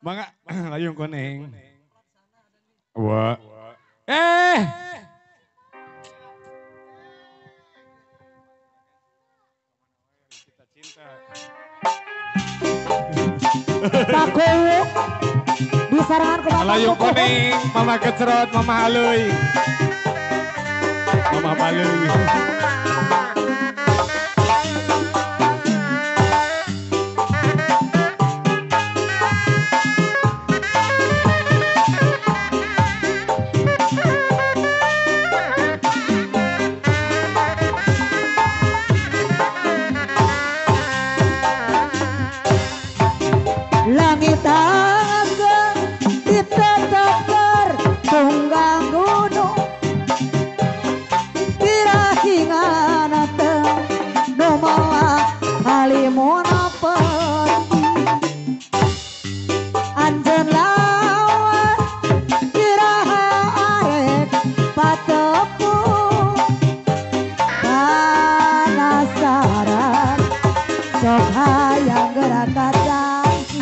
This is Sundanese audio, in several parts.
Mangga layung koneng. Wah. Cinta. Pak Kowo di sarangan ku Bapak Layung kuning, Mama kecerot, Mama haluy. Mama baluy. Langit ageng diteteper tunggang gunung birahingan teng nu mawa halimun peti anjeun lawan iraha arek patepung panasaran sok hayang gerak kacanti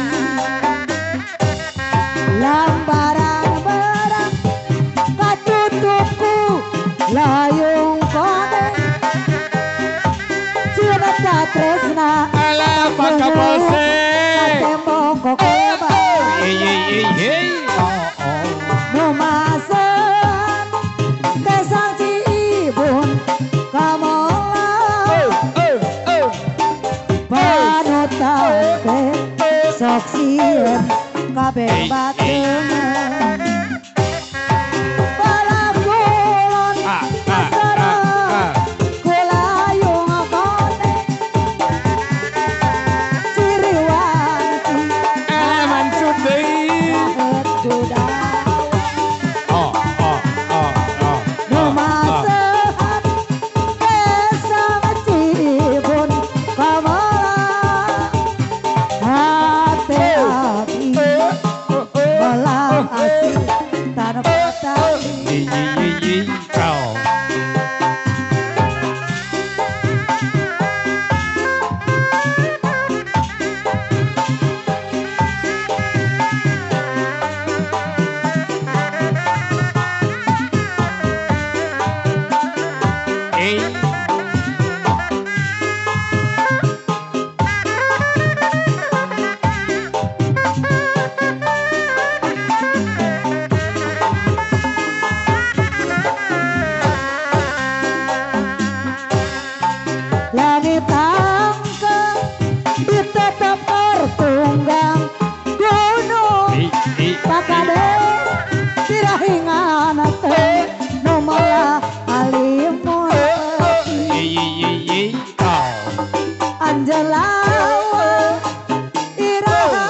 lambaran barang katutupku layung koneng cinta tresna ala pakapose tembok kokeba numasen kesang ciibun kamola panutan teh sok sieun kabeh batengan balakulon kasara kulayung koneng ciriwanci mansut deui rahet kudawa oh oh oh oh numasehat kesang cibun kamala hate abdi melang asih tanpa tali. Langit angkeng ditetep tunggang gunung pakade birahingan teh nu malah halimun peti anjeun lawan iraha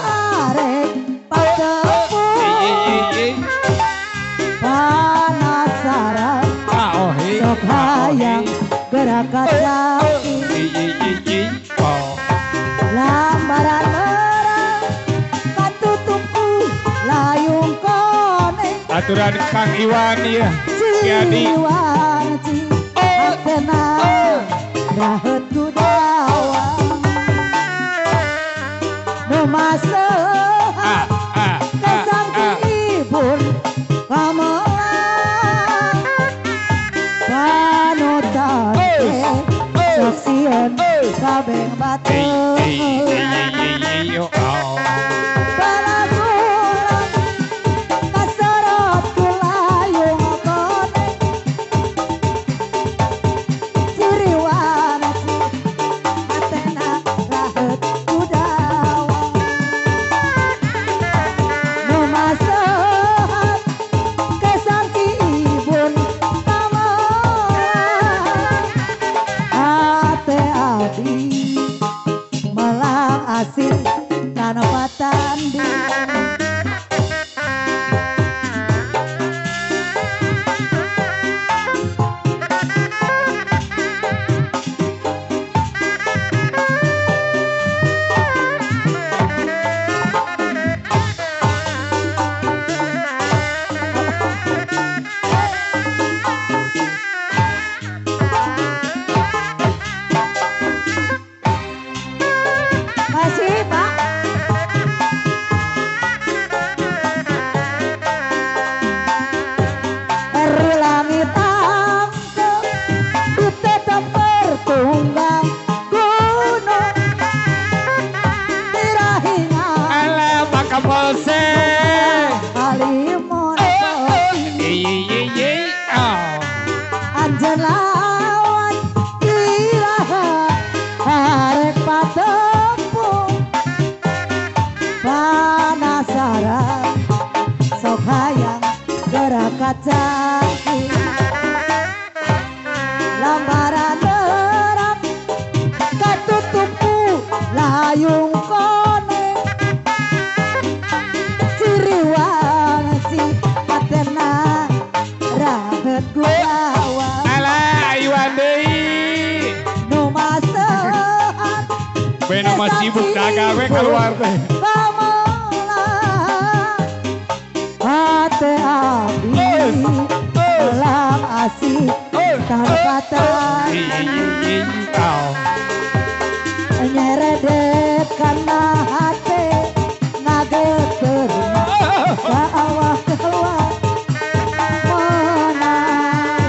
arek patepung panasaran sok hayang gerak kacanti lambaran merah katutupku layung koneng aturan Kang Iwan ya Kiadi ciriwanci hatena rahet kudawa numasehat kesang ciibun kamola panutan teh sok sieun kabeh bateun balagulan kasorot ku layung koneng ciriwanci hatena rahet kudawa numasehat kesang ciibun kamola hate abdi melang asih tanpa tanding. Payung kone Siriwansi Atena rahet gulawa Alah Iwan deui Nu masehan Beno mah sibuk dagang we keluar teh Pamola hate abdi dalam asih tanpa nyeredet karena hati ngageter bawah keluar mana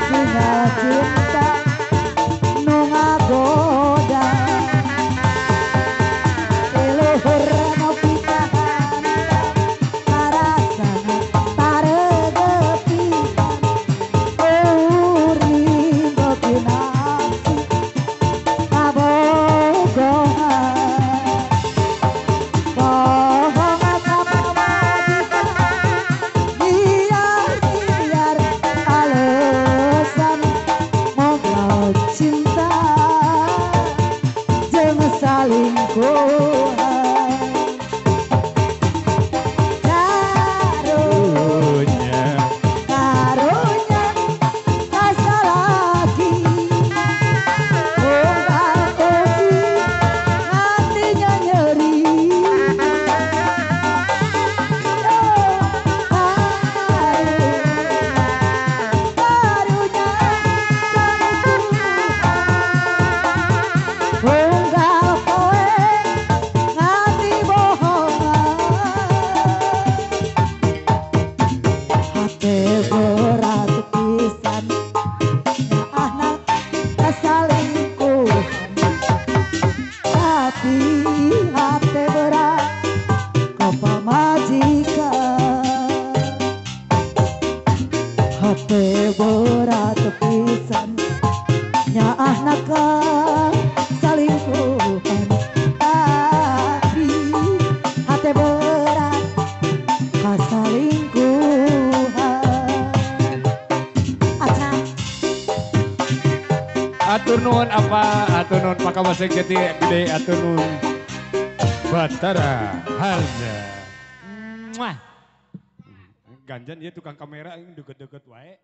sinyal cinta nu ngagoda leluhur nu pikahanda karasana taregepisan uring beuki nafsu kabogohan. Atur nuhun apa, atur nuhun Pak Kapolsek Jati Gede, atur nuhun Batara Harja. Muah. Ganjan dia tukang kamera ini deket-deket wae.